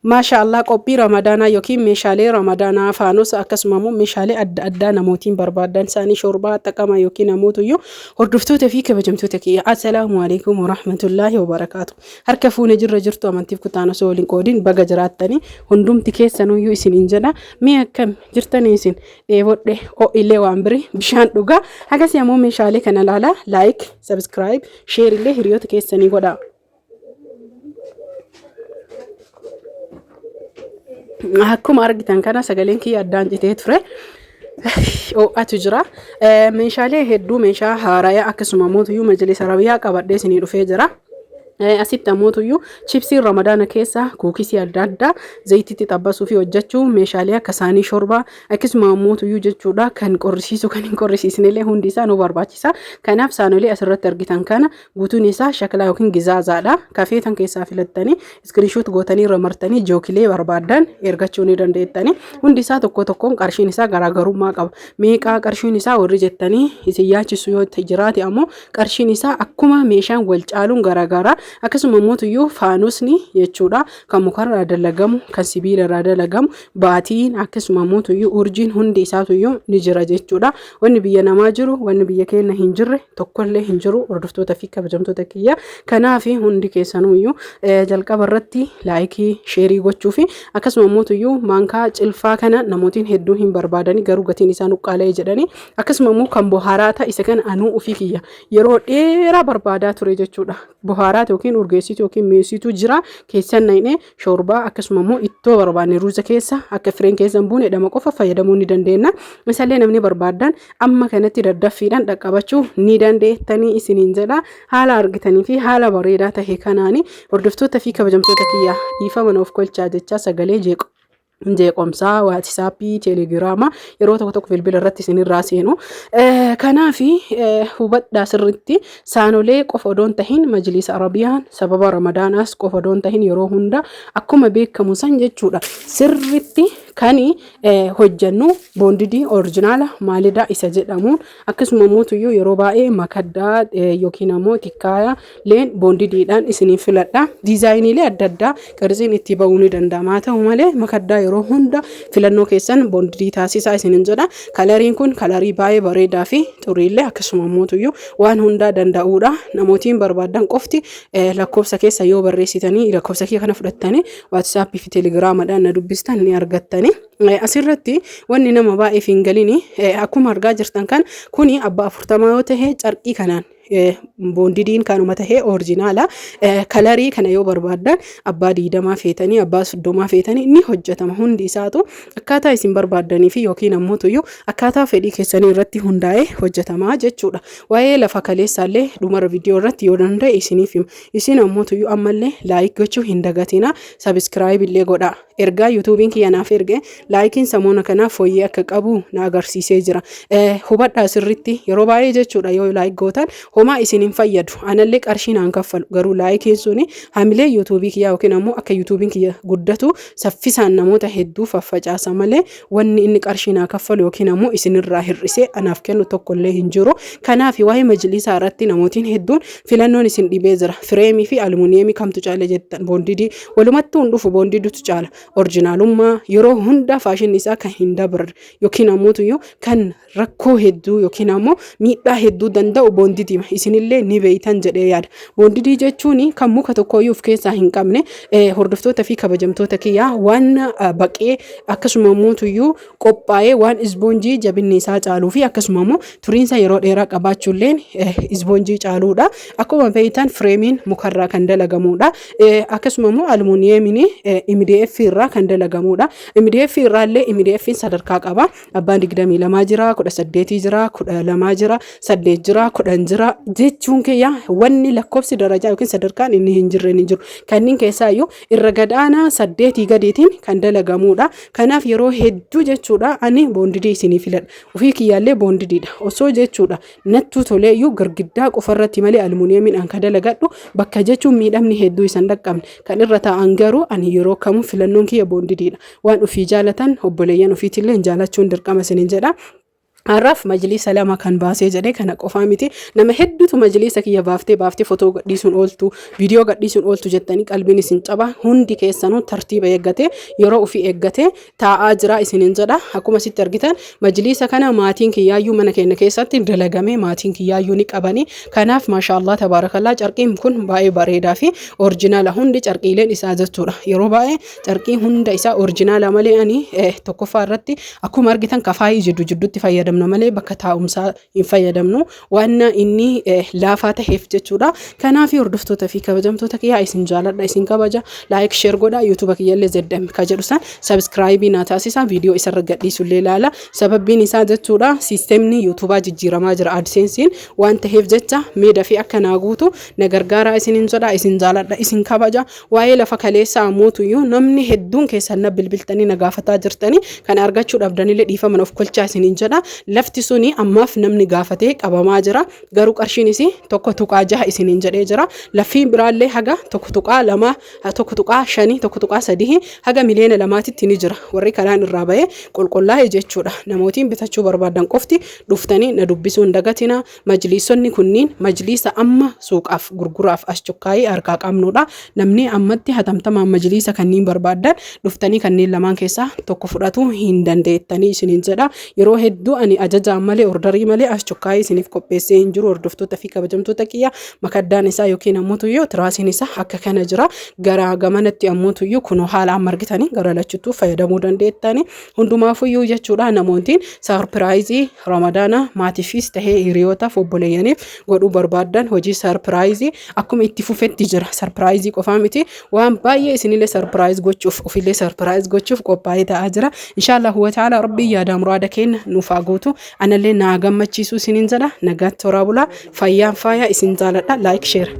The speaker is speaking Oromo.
Maasha Allah qophii ramadaanaa yookiin meeshaalee ramadaanaa faanosa akkasuma immoo meeshaalee adda addaa namootiin barbaadan isaanii shorbaa xaqama yookiin namootuyyuu hordoftoota fi kabajamtoota kiyya assalaamu alaikum warahmatullaahi wabarakaatu harka fuune jirra jirtu amantiif kutaan osoo waliin qoodin baga jiraattanii hundumti keessanuyyuu isiniin jedha mee akkam jirtanii isin dheebodhe ho'illee waan biri bishaan dhugaa hagasii ammoo meeshaalee kana laalaa like subscribe share illee hiriyoota keessanii godhaa. Akkuma argitan kana sagaleen kiyya addaan citee ture. Ho'atu jira. Meeshaalee hedduu meeshaa haaraya akkasuma mootuyyuu majlisa rabiyaa qabadhee isinii dhufee jira. Asitti ammootuyyuu chipsiin ramadaana keessa kuukisii adda addaa zayitiitti xabbasuu fi hojjechuu meeshaalee akka saanii shorbaa akkasuma ammootuyyuu jechuudha kan qorrisiisu kan hin qorrisiisnellee hundi isaa nu barbaachisa. Kanaaf saanolee asirratti argitan kana Guutuun isaa shaklaa yookiin gizaazaadha. Ka feetan keessaa filattanii iskiriishuut gootanii irra martanii jookilee barbaaddan ergachuu ni dandeettanii. Hundi isaa tokko tokkoon qarshiin isaa garaagarummaa qaba. Meeqaa qarshiin isaa warri jettanii isin yaachisu yoo jiraate ammoo qarshiin isaa akkuma meeshaan wal caaluun garaagaraa. Akkasuma immoo tuyyuu faanusni jechuudha kan mukarraa dalagamu kan sibiilarraa dalagamu baatiin akkasuma immoo tuyyuu urjiin hundi isaa tuyyuu ni jira jechuudha. Wanni biyya namaa jiru wanni biyya keenya hin jirre tokkollee hin jiru hordoftoota fi kabajamtoota kiyya. Kanaaf hundi keessanuyyuu jalqaba irratti laayikii sheerii gochuu fi akkasuma immoo tuyyuu maankaa cilfaa kana namootiin hedduu hin barbaadani garuu gatiin isaa nuqqaala'e jedhanii akkasuma immoo kan bohaaraata isa kana anuu ofii kiyya yeroo dheeraa barbaadaa ture jechuudha. Bohaaraata yookiin urgeessituu yookiin mi'eessituu jira keessan naqnee shoorbaa akkasuma immoo ittoo barbaanne ruuza keessa akka fireen keessa hin buune dhama qofa fayyadamuu ni dandeenya. Isallee namni barbaaddan amma kanatti daddaffiidhaan dhaqqabachuu ni dandeettanii isiniin jedha. Haala argitanii fi haala bareedaa tahe kanaani hordoftoota fi kabajamtoota kiyya dhiifama nuuf kolchaa jechaa sagalee jeequ. Jeeqomsaa waatisaappii teelegiraama yeroo tokko tokko bilbila irratti isinirraa seenu. Kanaaf hubadhaa sirriitti saanolee qofa odoon tahin majliisa arabiyaan sababa ramadaanaas qofa odoon tahin yeroo hunda akkuma beekamu san jechuudha sirriitti kan hojjennu boondidii orijinaala maalidaa isa jedhamuun akkasuma mootuyyuu yeroo baay'ee makaddaa yookiin ammoo tikkaaya leen boondidiidhaan isiniif filadha. Diizaayiniilee adda addaa qirtsiin itti ba'uu ni danda'ama. Haa ta'u malee makaddaa yeroo hunda filannoo keessan boondidii taasisaa isinin jedha. Kalariin kun kalarii baay'ee bareedaa fi xuriillee akkasuma mootuyyuu waan hundaa danda'uudha. Namootiin barbaadan qofti lakkoofsa keessa yoo barreessitanii lakkoofsa kiyya kana fudhattanii waatisaappii fi teelegiraamadhaan na dubbistan ni argattanii. Asirratti wanni nama baay'eef hin galini akkuma argaa jirtan kan kuni abbaa 40 yoo ta'e carqii kanaan boondidiin kanuma tahee orijinaala. Kalarii kana yoo barbaaddan abbaa 20 feetanii abbaa 30 feetanii ni hojjetama hundi isaatu akkaataa isin barbaaddanii fi yookiin ammoo tuyyuu akkaataa fedhii keessanii irratti hundaa'ee hojjetamaa jechuudha. Waa'ee lafa kaleessaallee dhumara viidiyoo irratti yoo danda'e isiniif hima. Isin ammoo tuyyuu ammallee laayik gochuu hin dagatinaa sabiskiraayib illee godhaa. Ergaa yuutuubiin kiyya naaf erge laayikiin samoona kanaa fooyyee akka qabu na agarsiisee jira. Hubadhaa sirriitti yeroo baay'ee jechuudha yoo laayik gootan homaa isin hin fayyadu. Anallee qarshii naan kaffalu garuu laayikiin suni hamilee yuutuubii kiyyaa yookiin ammoo akka yuutuubiin kiyya guddatu saffisaan namoota hedduu faffacaasa malee wanni inni qarshii naa kaffalu yookiin ammoo isinirraa hir'isee anaaf kennu tokkollee hin jiru. Kanaaf waa'ee majlisaa irratti namootiin hedduun filannoon isin dhibee jira. Fireemii fi almuuniyeemii kamtu caala jettan boondidii walumattuu hin dhufu boondidutu caala. Orjinaalummaa yeroo hunda faashinni isaa kan hin dabarre yookiin ammoo kan rakkoo hedduu yookiin ammoo miidhaa hedduu danda'u boondidiima. Isinillee ni beeytan jedhee yaada. Boondidii jechuun kan muka tokkooyyuu of keessaa hin qabne hordoftoota fi kabajamtoota kiyyaa waan baqee akkasuma ammoo tuyyuu qophaa'ee waan isboonjii jabinni isaa caaluu fi akkasuma ammoo turiinsa yeroo dheeraa qabaachuulleen isboonjii caaluudha. Akkuma beeytan fireemiin mukarraa kan dalagamuudha. Akkasuma immoo almuuniyeemiin MDF irraa kan dalagamuudha. MDF irraallee MDF'n sadarkaa qaba. Abbaan 22 jira, 18 jira, 12 jira, 8 jira, 10 jira jechuun kiyya wanni lakkoofsi darajaa yookiin sadarkaan inni hin jirre ni jiru. Kanneen keessaa iyyuu irra gadaanaa 8 gadiitiin kan dalagamuudha. Kanaaf yeroo hedduu jechuudha ani boondidii isinii filadha. Ofii kiyyaallee boondidiidha. Osoo jechuudha nattuu tolee iyyuu girgiddaa qofarratti malee almuuniyeemiidhaan kan dalagadhu bakka jechuun miidhamni hedduu isan dhaqqabne. Kan irra taa'an garuu ani yeroo kamuu filannoon kiyya boondidiidha. Waan ofii jaalatan obboleeyyan ofiitillee jaalachuun dirqama isinin jedha. Har'aaf majliisa lama kan baasee jedhee kana qofaa miti. Nama hedduutu majliisa kiyya baaftee baaftee fotoo gadhiisuun ooltu, viidiyoo gadhiisuun ooltu jettanii qalbiin isin caba. Hundi keessanuu tartiiba eeggatee, yeroo ofii eeggatee taa'aa jira isinin jedha. Akkuma sitti argitan majliisa kana maatiin kiyyaayyuu mana keenya keessatti dalagamee maatiin kiyyaayyuu ni qabani. Kanaaf maashaallah tabaarakallaa, carqiin kun baay'ee bareedaa fi orjinaala hundi carqiileen isaa jechuudha. Yeroo baay'ee carqii hunda isaa orjinaala malee ani tokkoffaa irratti akkuma argitan kafaayii jiddu jidduutti fayyadamna malee bakka taa'umsaa hin fayyadamnu, waan inni laafaa taheef jechuudha. Kanaaf hordoftoota fi kabajamtoota kiyyaa, isin jaaladha, isin kabaja. Like, share godha. YouTube kiyyallee ZM ka jedhu san subscribe naa taasisa, viidiyoo isarra gadhiisullee ilaala. Sababbiin isaa jechuudha, siistemni YouTubaa jijjiiramaa jira AdSensiin waan taheef jecha, mee dafee akka naa guutu na gargaaraa isinin jedha. Isin jaaladha, isin kabaja. Waa'ee lafa kaleessaa ammoo namni hedduun keessan na bilbiltanii na gaafataa jirtanii, kan argachuu dhabdanillee dhiifama of kolchaa isiniin jedha. Lafti suni ammaaf namni gaafatee qabamaa jira. Garuu qarshiin isii 1.6 isiniin jedhee jira. Laffiin biraallee haga 1.2, 1.5, 1.3 haga 2 miliyoona ni jira. Warri karaan irraa bahee qulqullaa'e jechuudha. Namootiin bitachuu barbaadan qofti dhuftanii na dubbisuu hin dagatina. Majliisonni kunniin majliisa amma suuqaaf gurguraaf as cukkaayee harkaa qabnudha. Namni ammatti hatamtamaan majliisa kanneen barbaadan dhuftanii kanneen lamaan keessaa tokko fudhatu hin dandeettanii isiniin jedha. Yeroo hedduu ani ajajaan malee, orderii malee as cukkaayee isiniif qopheessee hin jiru, hordoftoota fi kabajamtoota kiyya. Makaddaan isaa yookiin ammoo tuyyoo tiraasiin isaa akka kana jira. Gara gamanatti ammoo tuyyuu kunoo haala amma argitanii gara lachuttuu fayyadamuu dandeettanii. Hundumaafuyyuu jechuudha, namootiin surprise Ramadaana maatiifis tahee hiriyootaaf obboleeyyaniif godhuu barbaadan, hojii surprise akkuma itti fufetti jira. Surprise qofaa miti, waan baay'ee isinillee surprise gochuuf, ofillee surprise gochuuf qophaa'ee ta'aa jira. Inshaallah huwa ta'ala, Rabbii yaada muraada keenya nuuf haa guutu. Anallee naa gammachiisu isiniin jedha. Nagaatti horaa bulaa. Fayyaan faaya, isin jaaladha. Like, share.